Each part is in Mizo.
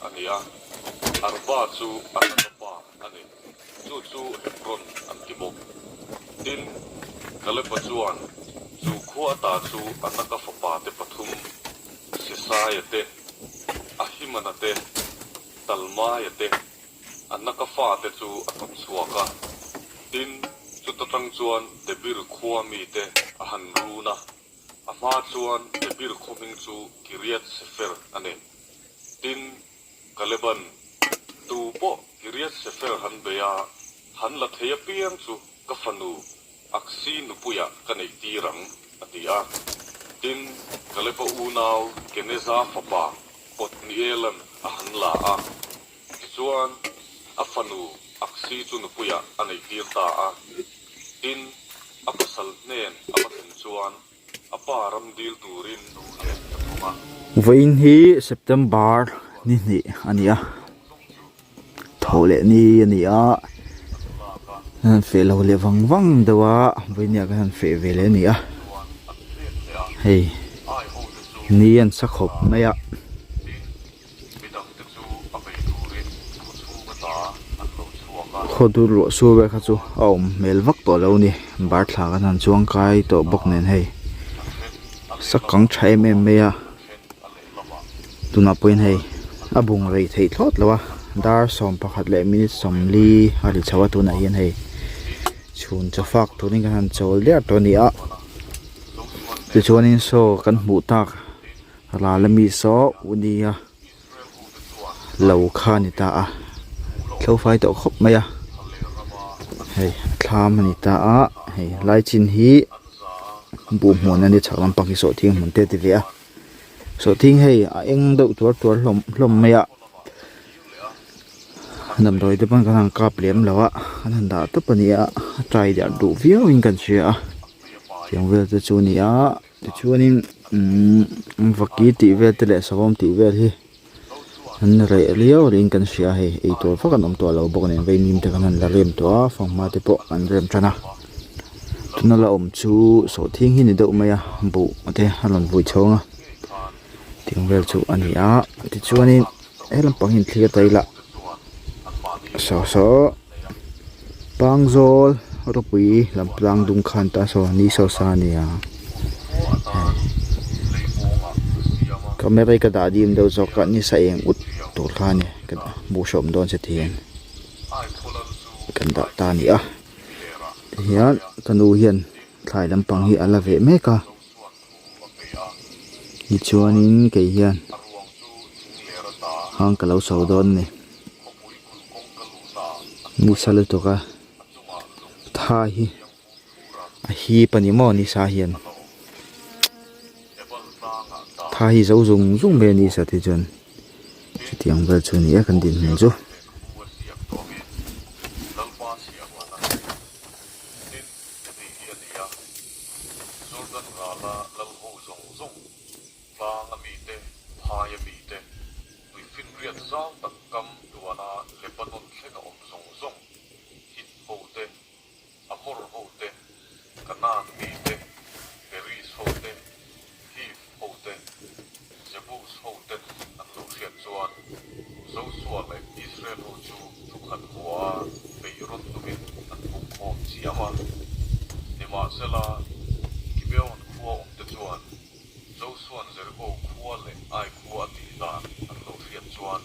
a ni a, Arba chu Anaka pa a ni. Chu chu Hebron an ti bawk. Tin, Kaleba chuan chu khua ata chu Anaka fapate pathum, Sesaia te, Ahimana te, Talmaia te, Anaka fate chu a hnawt chhuak a. Tin, chuta tang chuan Debir khua mite a han run a. A hma chuan Debir khaw hming chu Kiriath Sefer a ni. Tin, Kaleban, Tu pawh Kiriath Sefer han bei a, han la thei apiang chu ka fanu Aksi nupuiah ka neih tir ang, a ti a. Tin, Kaleba unau Keneza fapa Othnielan a han la a. Tichuan, a fanu Aksi chu nupuiah a neih tir ta a. Tin, a pasal hnen a va thlen chuan a pa ram dil turin lo let ta thung a. Vawiin hi September ni hnih a ni a, tho leh ni a ni a, kan han feh lo leh vang vang deuh a, vawiin ah kan han feh ve leh a ni a, hei ni an sa khawp mai a. Midangte chu a bei turin khaw chhung ata an lo chhuak a. Khaw dur luah sur vel kha chu a awm hmel vak tawh lo ni. Bar thla kan han chuang kai tawh bawk nen hei sak kang tha em em mai a. Tunah pawhin hei a bung rei theih thlawt lo a. Dar 11 leh minute 40 a ri chho a tunah hian hei chhun chaw fak turin kan han chawl der tawh a ni a. Tichuanin saw kan hmuh tak. Ral ami saw u nia lo kha a ni ta a thlo fai tawh khawp mai a hei a thlam a ni ta a hei lai chin hi buh hmun a ni chhak lampang hi sawhthing hmun te a ti ve a sawhthing hei a eng deuh tuar tuar hlawm hlawm mai a damdawi te pawn kan han kap lem lo a an han dah tawp a ni a a tai der duh viau in kan hria a tiang vel te chu a ni a. Tichuanin umm vaki tih vel te leh savawm tih vel hi an reh riau riin kan hria a hei eitur vak an awm tawh lo bawk nen vaimim te kan han la rem tawh a fanghma te pawh an rem tan a tuna la awm chu sawhthing hi ni deuh mai a buh te a rawn vui chhawng a tiang vel chu a ni a tichuanin he lampang hi an thlir ta ila saw saw Pangzawl ropui lam tlang dung khan ta saw ni saw sa a nia camera hi ka dah dim deuh zawk a ni sa eng ut tur kha a ni ka hmuh hrawm dawn che thian kan dah ta a ni a tihian ka nu hian thlai lampang hi a la veh mek a. Tichuanin kei hian hang ka lo so dawn a ni. Nisa lutuk a tha hi a hip a ni maw nisa hian tha hi zo zung zung mai a nisa te chuan chutiang vel chu a ni a kan dinhmun chu. Heti hi a ni a, Jordan rala lal ho zawng zawng, tlang a mite, phai a mite, tuifinriat zau tak kam tuana Lebanon thlenga awm zawng zawng, Hit ho te, Amor ho te, Kanaan mite, Periz ho te, Hiv ho te, Jebus ho ten an lo hriat chuan Josua leh Israel ho chu thukhat hua a beih rawn tumin an pungkhawm chiam a. Nimahsela, Gibeon khua awmte chuan Josua'n Jeriko khua leh Ai khua a tih dan an lo hriat chuan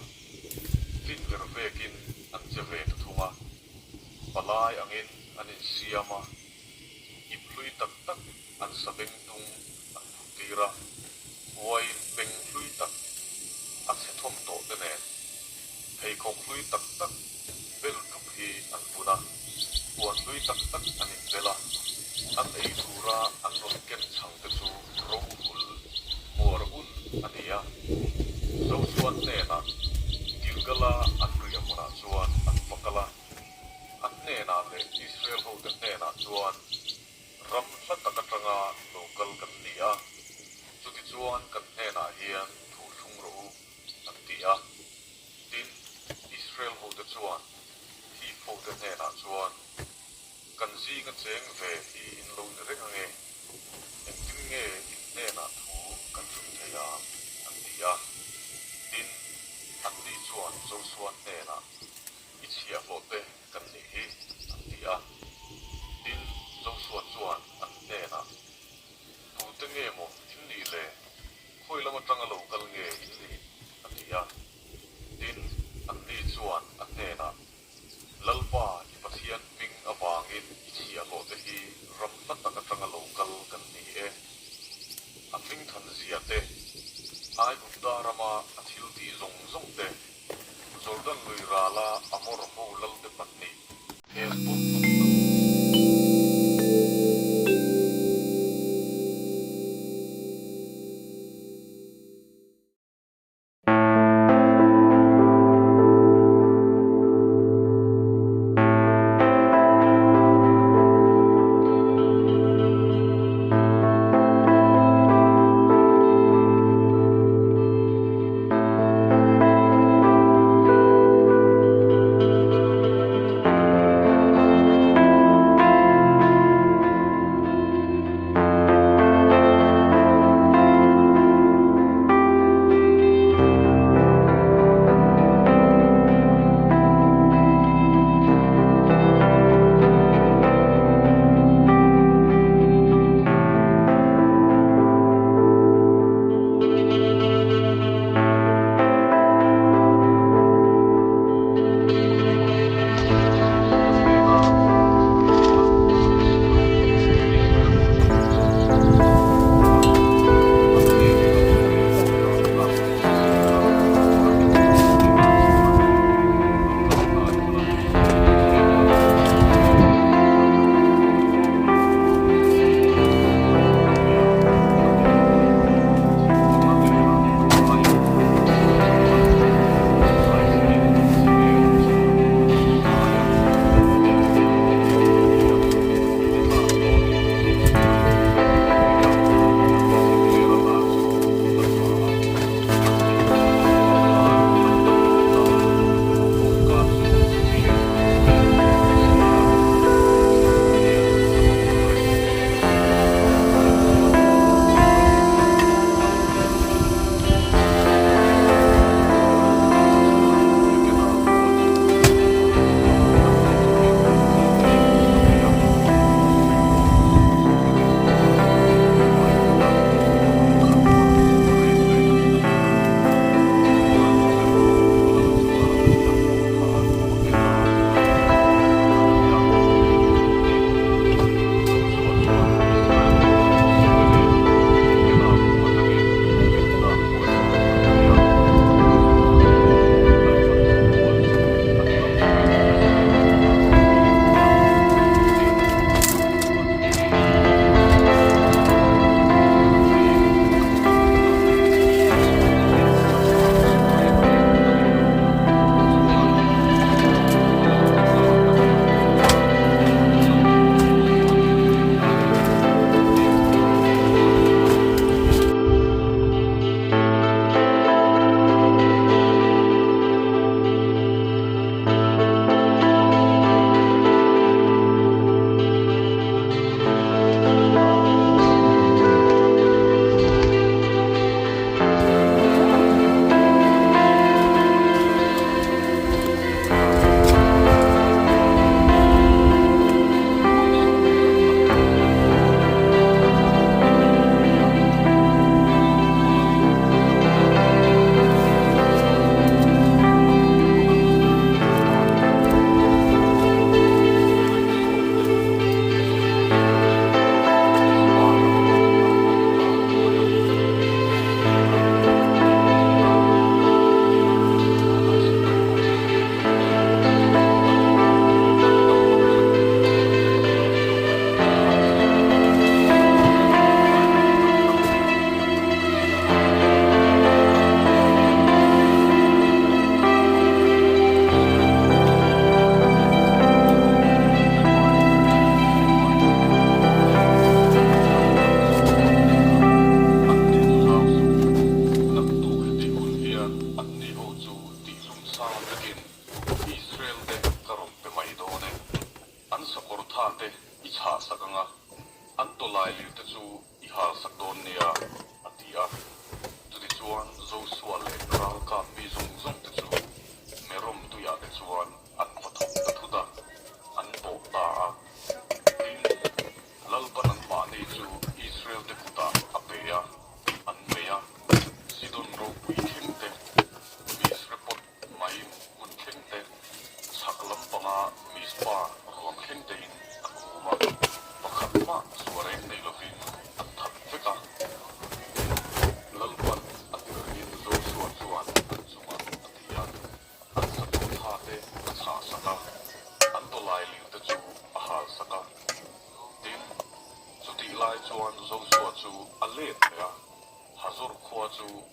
fin ver vekin an che ve ta thung a, palai angin an insiam a, ip hlui tak tak an sabeng tung an phut tir a, uain beng hlui tak a chhe thawm tawh te nen pheikhawk hlui tak tak bel tup hi an bun a, puan hlui tak tak an inbel a, an ei tura an rawn ken chhang te chu ro hul hmuar un a ni a. Joshua hnenah Gilgala an riah hmunah chuan an va kal a, an hnenah leh Israel hote hnenah chuan, Ram hla tak atanga lo kal kan ni a, chutichuan kan hnenah hian thu thlung rawh u, an ti a. Tin, Israel hote chuan Hip hote hnenah chuan, Kan zinga cheng ve hi in lo ni reng ange, engtin nge in hnenah thu kan thlung thei ang? an ti a. Tin, anni Josua hnenah, I chhiahhlawhte kan nih hi, an ti a. Tin, Josua chuan an hnenah, Tute nge maw in nih le? Khawi lam atanga lo kal nge in nih? a ti a. Tin, anni chuan a hnenah, Lalpa, i Pathian hming avangin i chhiahhlawhte hi ram hla tak atanga lo kal kan ni e. A hming than zia te, Aigupta rama a thil tih zawng zawng te, Jordan lui rala Amor ho lalte pahnih, Hesbon I hal sak dawn nia, a ti a. Chutichuan Joshua leh ralkap mi zawng zawng te chu Merom.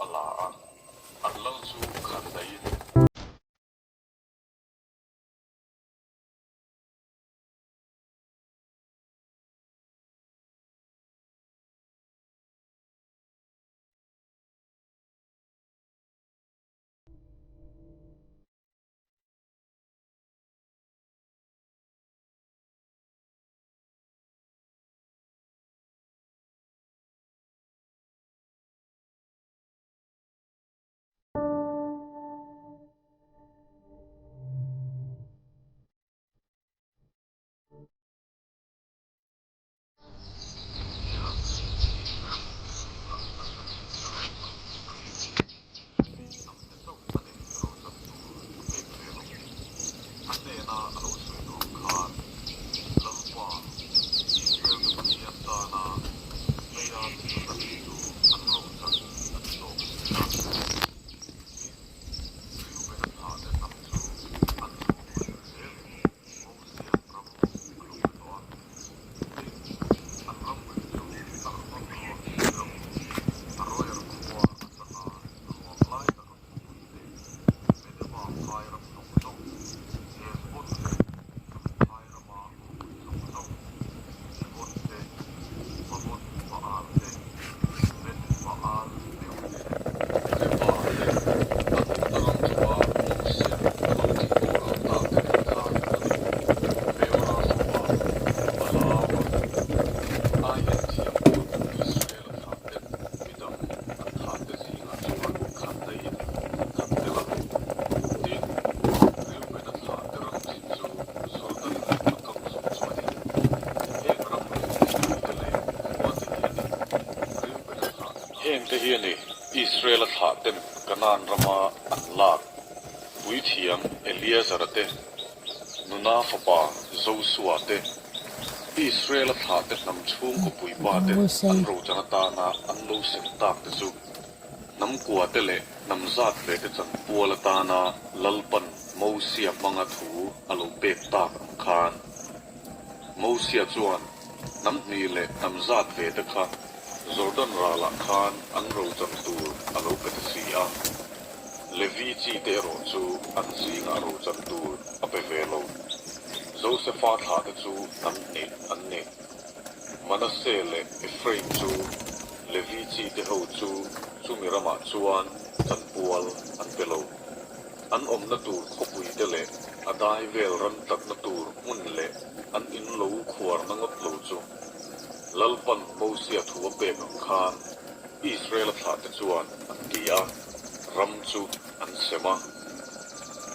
a la a, an lal chu khandaiin. A hnena a lo sawi dawn khan Lalpa, Israel-te Pathian tana leia thil hlan chu an rochan a ti zawk si a. Tin, Reubena thlahte hnam chu an chhungkaw ning zelin Mosia ram a lo pe tawh a. Tin, an ramri chu Arnon ruak ram, Aroer khua atanga ruam lai taka khawpui te, Medeba phai ram zawng zawng, Heshbon leh chumi phai rama khawpui zawng zawng, Dibon te, Bamot Baal te, Beth Baal Meon te, Reba te, an awmna ram chunga Mosia a lo tih boral tak te nen khan a ni. Beora fapa Balaama aiin thiam pawn Israel-a thlah ten midang an thah te zingah chuan khat daihin an that tel a. Tin, Reubena thlah te ram chin chu Jordan a kam zawng chu a ni. Heng ram ri thingpui te leh khua te hi a ni. Reubena thlah te hnam. Heng te hi a ni Israel-a thlah ten Kanaan rama an lak puithiam Eleazar-a te, Nuna fapa Josua te, Israel-a thlahte hnam chhungkaw puipa ten an rochan atana an lo sem tak te chu hnam kua te leh hnam zat ve te chanpual atana Lalpan Mosia hmanga thu a lo pek tak ang khan Mosia chuan hnam hnih leh hnam zat ve te kha Jordan ralah khan an rochan tur a lo pe ta si a. Levi chi te erawh chu an zingah rochan tur a pe ve lo. Josefa thla te chu hnam hnih an ni. Manasseh leh Ephraim chu Levi chi te ho chu chumi ramah chuan chanpual an pe lo. An awmna tur khawpui te leh a dai vel ram tlatna tur hmun leh an in lo khuarna ngawt lo chu Lalpan Mosia thu a pek ang khan Israel-a thlahte chuan an ti a, ram chu an sem a.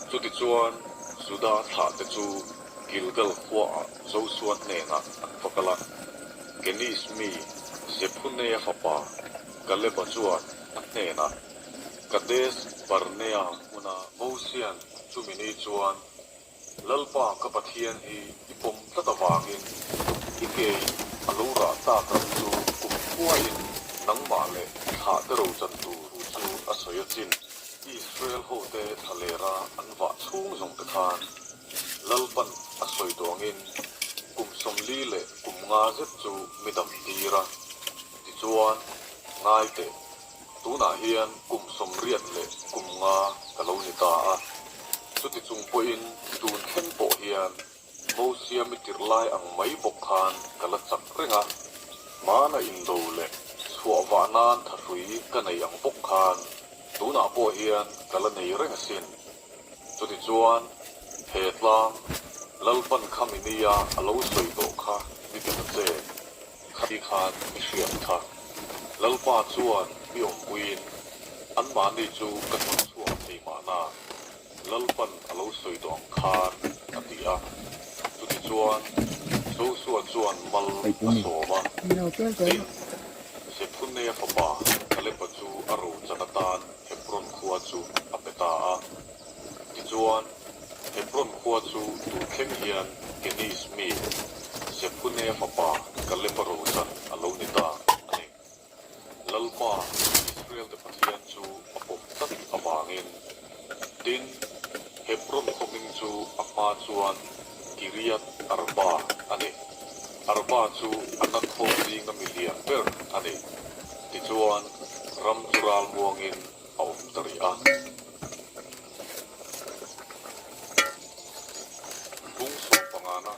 Chutichuan, Juda thlahte chu Gilgal khuaah Josua hnenah an va kal a. Kenis mi Jephunea fapa Kaleba chuan a hnenah, Kadesh Barnea hmuna Mosian chumi ni chuan Lalpa ka Pathian hi i pawm tlat avangin i kei a lo rah tak ram chu kum khuain nangmah leh i thlah te rochan tur thu chu a sawi a chin. Israel hote thla lera an vah chhung zawng te khan Lalpan a sawi duangin kum 40 leh kum nga zet chu mi dam tir a, tichuan ngai teh. Tunah hian kum 80 leh kum nga ka lo ni ta a, chuti chung pawhin tun thleng pawh hian Mosia mi tirh lai ang mai bawk khan ka la chak reng a, hmana indo leh chhuah vah nan thahrui ka nei ang bawk khan tunah pawh hian ka la nei reng asin. Chutichuan he tlang Lalpan kha mi nia a lo sawi tawh kha mi pe ta che. Khati khan i hriat kha. Lalpa chuan mi awmpuiin anmahni chu ka hnawt chhuak thei mahna, Lalpan a lo sawi tawh ang khan, a ti a. Chutichuan Josua chuan mal a sawm a, tin, Jephunnea fapa Kaleba chu a rochan atan Hebron khua chu a pe ta a. Tichuan, Hebron khua chu tun thleng hian Kenis mi Jephunea fapa Kaleba rochan a lo ni ta a ni. Lalpa, Israel-te Pathian chu a pawm tlat avangin. Tin, Hebron khaw hming chu a hma chuan Kiriath Arba a ni. Arba chu Anak ho zinga mi lian ber a ni. Tichuan, Ram chu ralmuangin a awm ta rih a. Bung sawmpangana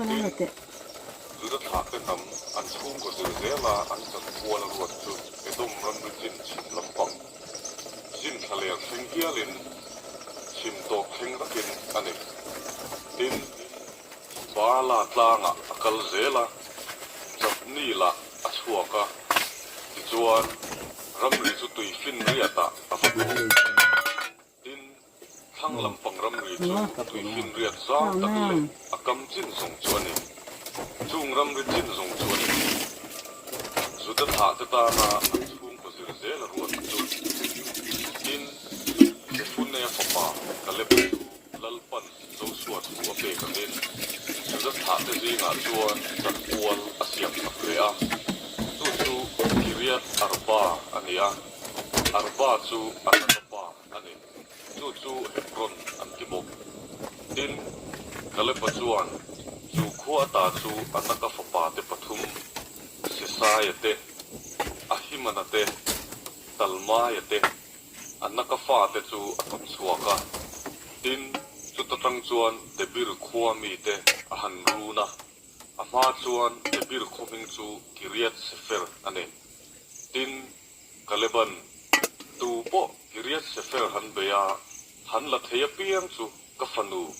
Tin, Juda thlahte hnam an chhungkaw zir zela an chanpual a ruat chu Edom ramri chin chhim lampang, zin thla ler thleng hialin chhim tawp thleng rakin a ni. Tin, Baala tlangah a kal zel a, Jabneelah a chhuak a, tichuan ramri chu tuifinriatah a va tawp. Tin, thlang lampang ramri chu tuifinriat zau tak leh a kam chin zawng chu a ni. Chung ramri chin zawng chu a ni. Juda thlahte tana an chhungkaw zir zel a ruat chu. Tin, Jefunea fapa Kaleba chu Lalpan Josua thu a pek angin Juda thlahte zingah chuan chanpual a siam sak ve a. Chu chu Kiriath Arba a ni a, Arba chu Anaka pa a ni. Chu chu Hebron an ti bawk. Tin, Kaleba chuan chu khua ata chu Anaka fapate pathum, Sesaia te, Ahimana te, Talmaia te, Anaka fate chu a hnawt chhuak a. Tin, chuta tang chuan Debir khua mite a han run a. A hma chuan Debir khaw hming chu Kiriath Sefer a ni. Tin, Kaleban, Tu pawh Kiriath Sefer han bei a, han la thei apiang chu ka fanu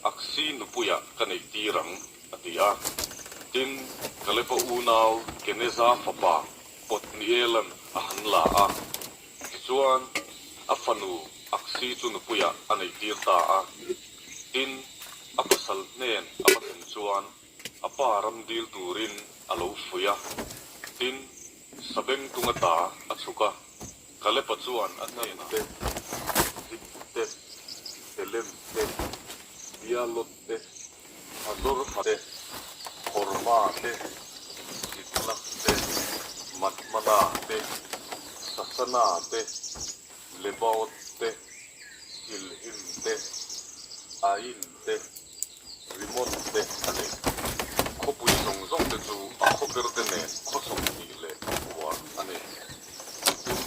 Aksi nupuiah ka neih tir ang, a ti a. Tin, Kaleba unau Keneza fapa Othnielan a han la a. Tichuan, a fanu Aksi chu nupuiah a neih tir ta a. Tin, a pasal hnen a va thlen chuan a pa ram dil turin a lo fuih a. Tin, Sabengtung ata a chhuk a, Kalepa chuan a hnenah te, Zip te, Telem te, Bialot te, Hazorha te, Horma te, Ziklak te, Madmana te, Sasana te, Lebaot te, Silhim te, Ain te, Rimon te a nei. Khawpui zawng zawng te chu a khawper te nen khaw 20 leh pakua a nei. Tin,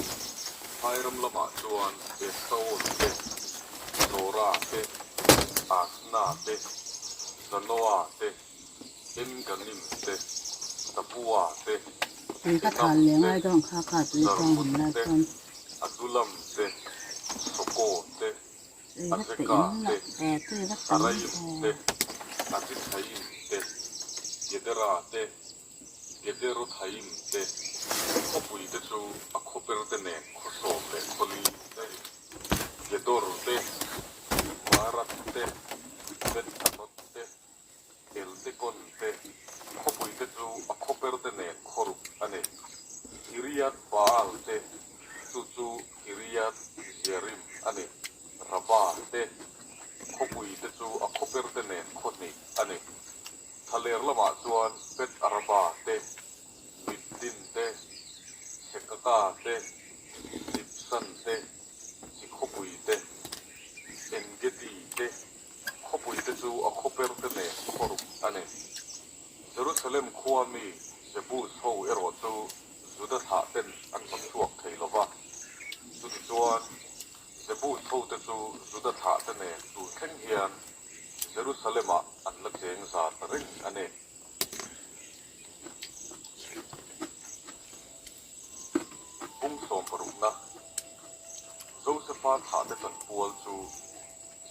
phairam lamah chuan Estaol te, Zora te, Asna te, Zanoa te, En-Ganim te, Tapua te, Enam te, Zarmut te, Adulam te, Soko te, Azeka te, Saraim te, Adithaim te, Gedera te, Gederothaim te, khawpui te chu a khawper te nen khawsawm leh khawli te a ni. Gedor te, Marat te, Beth-anot te, Eltekon te, khawpui te chu a khawper te nen khawruk a ni. Kiriath Baal te, chu chu Kiriath Jearim a ni. Rabba te, khawpui te chu a khawper te nen khawhnih a ni. Thlaler lamah chuan Beth Araba te, Middin te, Sekaka te, Nibsan te, chi khawpui te, Engedi te, khawpui te chu a khawper te nen khawruk a ni. Jerusalem khua mi Jebus ho erawh chu Juda thlah ten an hnawt chhuak thei lo va. Chutichuan, Jebus ho te chu Juda thlah te nen tun thleng hian Jerusalem-ah an la cheng zat reng a ni. Bung sawmparukna, Josefa thlahte chanpual chu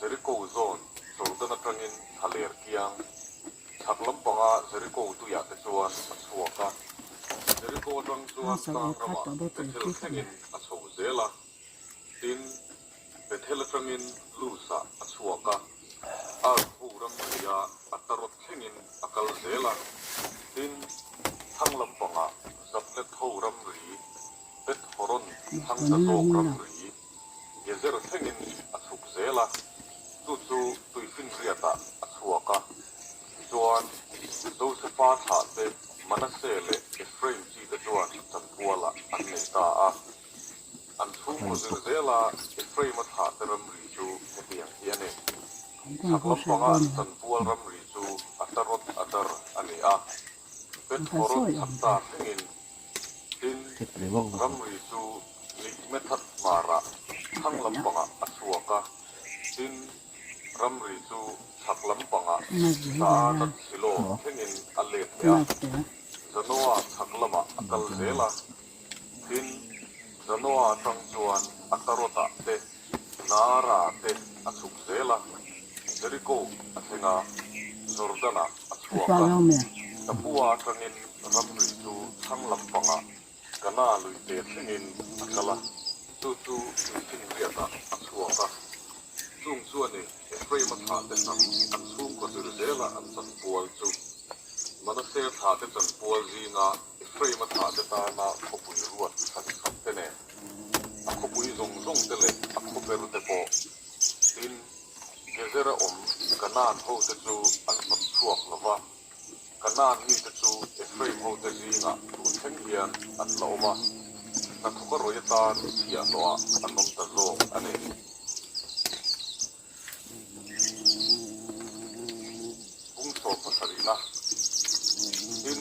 Jeriko zawn Jordan atangin thlaler kiang chhak lampanga Jeriko tuiah te chuan a chhuak a. Jeriko atang chuan tlang ramah Bethel thlengin a chho zel a. Tin, Bethel atangin Luz-ah a chhuak a, Ark-ho ramria Ataroth thlengin a kal zel a. Tin, thlang lampangah Zaplet-ho ramri, Beth-horon thlang ta zawk ramri, Gezer thlengin a chhuk zel a, chu chu tuifinriatah a chhuak a. Tichuan, Josefa thlahte Manasseh leh Ephraim chite chuan chanpualah an nei ta a. An chhungkaw zir zela Ephraim-a thlahte ramri chu hetiang hi a ni. Chhak lampanga an chanpual ramri chu Ataroth Adar a ni a, Beth-horon chhak ta thlengin. Tin, ramri chu Mikmethat hmarah thlang lampangah a chhuak a, tin, ramri chu chhak lampangah Taanat Silo thlengin a let leh a, Zanoa chhak lamah a kal zel a. Tin, Zanoa atang chuan Atarotah te, Naara te a chhuk zel a, Jeriko a thleng a, Jordan-ah a chhuak a. Tapua atangin ramri chu thlang lampangah Kana luite thlengin a kal a, chu chu tuifinriatah a chhuak a. Chung chuan i Ephraim-a thlahte hnam an chhungkaw zir zela an chanpual chu Manasseh thlahte chanpual zinga Ephraim-a thlahte tana khawpui ruat khat khat te nen, a khawpui zawng zawng te leh a khawper te pawh. Tin, Gezer-a awm Kanaan hote chu an hnawt chhuak lo va, Kanaan mite chu Ephraim hote zingah tun thleng hian an la awm a, hnathawk a rawih atan chhiahhlawhah an awm ta zawk a ni. Pung 17na. Tin,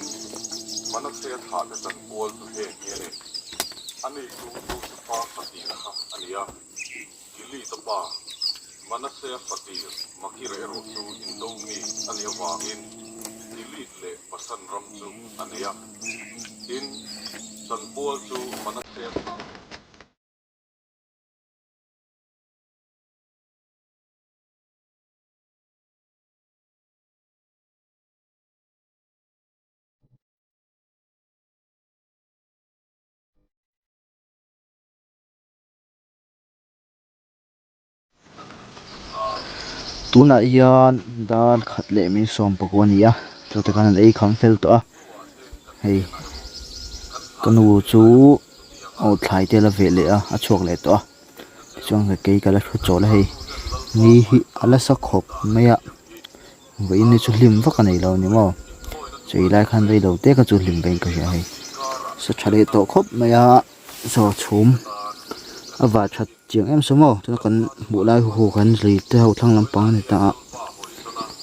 Manasseh thlahte chanpual chu heng hi a ni. Ani chu Josefa fatir kha a ni a, Gilead-a pa, Manasseh fatir Makira erawh chu indo mi a nih avangin Gilead leh Basan ram chu a nei a. Tin, chanpual chu Manasseh thlah. Tunah hian dar khat leh min sawm pakua a ni a chute khan an ei kham fel tawh a hei ka nu chu aw thlai te a la veh leh a a chhuak leh tawh a. Tichuan ka kei ka la thu chawl a hei ni hi a la sa khawp mai a vawiin hi chu hlim vak a nei lo a ni maw chei lai khan rei lo te kha chu hlim vein ka hria a hei sa tha leh tawh khawp mai a chaw chhum a vah that chiang em saw maw tuna kan hmuh lai hu kan lui te ho thlang lampang a ni ta a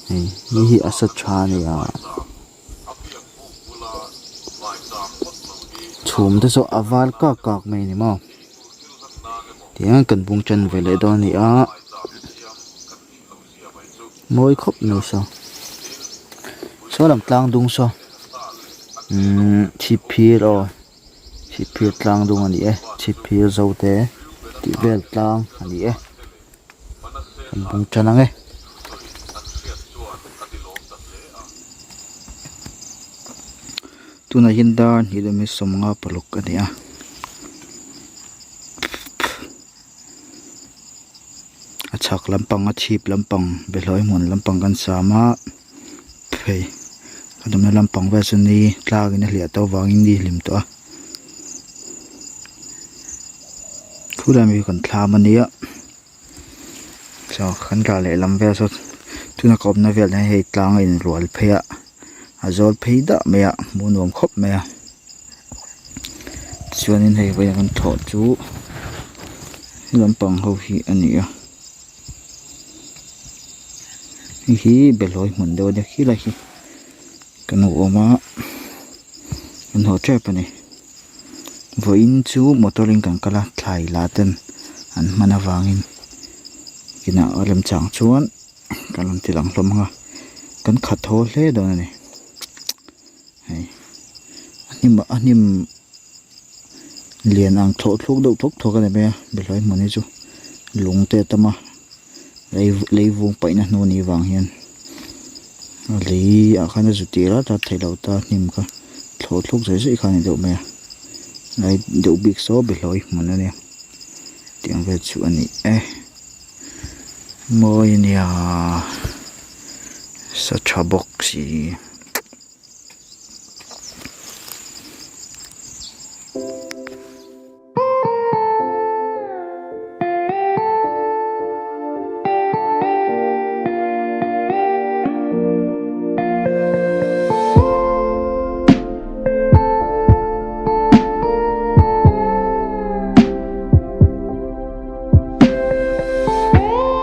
hei ni hi a sa tha a ni a. Chhum te saw a var kak kak mai a ni maw. Tihian kan bung tan ve leh dawn a ni a mawi khawp mai saw saw lam tlang dung saw umm chhipphir aw chhipphir tlang dung a ni e chhipphir zo te tih vel tlang a ni e kan bung tan ang e. Tunah hian dar hnih leh mi 50 paruk a ni a a chhak lampang a chhip lampang behlawi hmun lampang kan sam a hei a dawmna lampang vel chu ni tlak in a hliah tawh avangin ni a hlim tawh a khulai ami kan thlam a nia chaw kan kah leh lam vel saw tuna ka awmna vel hian hei tlang a inrual phei a a zawl phei dah mai a hmuh nuam khawp mai a chuanin hei vawiin kan thlawh chu he lampang ho hi a ni a hei hi behlawi hmun deuh a nia khilai hi kan lo awm a kan haw tep a ni vawiin chu motor in kan kal a thlai la ten an hman avangin inah a remchang chuan kan rawn ti lang hlawm ang a kan khat haw hle dawn a ni hei a hnim a hnim lian ang thlawh thluk deuh thawk thawk a ni mai a behlawi hmun hi chu lung te a tam a lei lei vung paihna hnu a nih vang hian a lei ah khan a zu tir a tat theih loh ta hnim kha thlawh thluk zai zai kha a ni deuh mai a lai deuh bik saw behlawi hmun a nia tiang vel chu a ni e mawi a nia sa tha bawk si.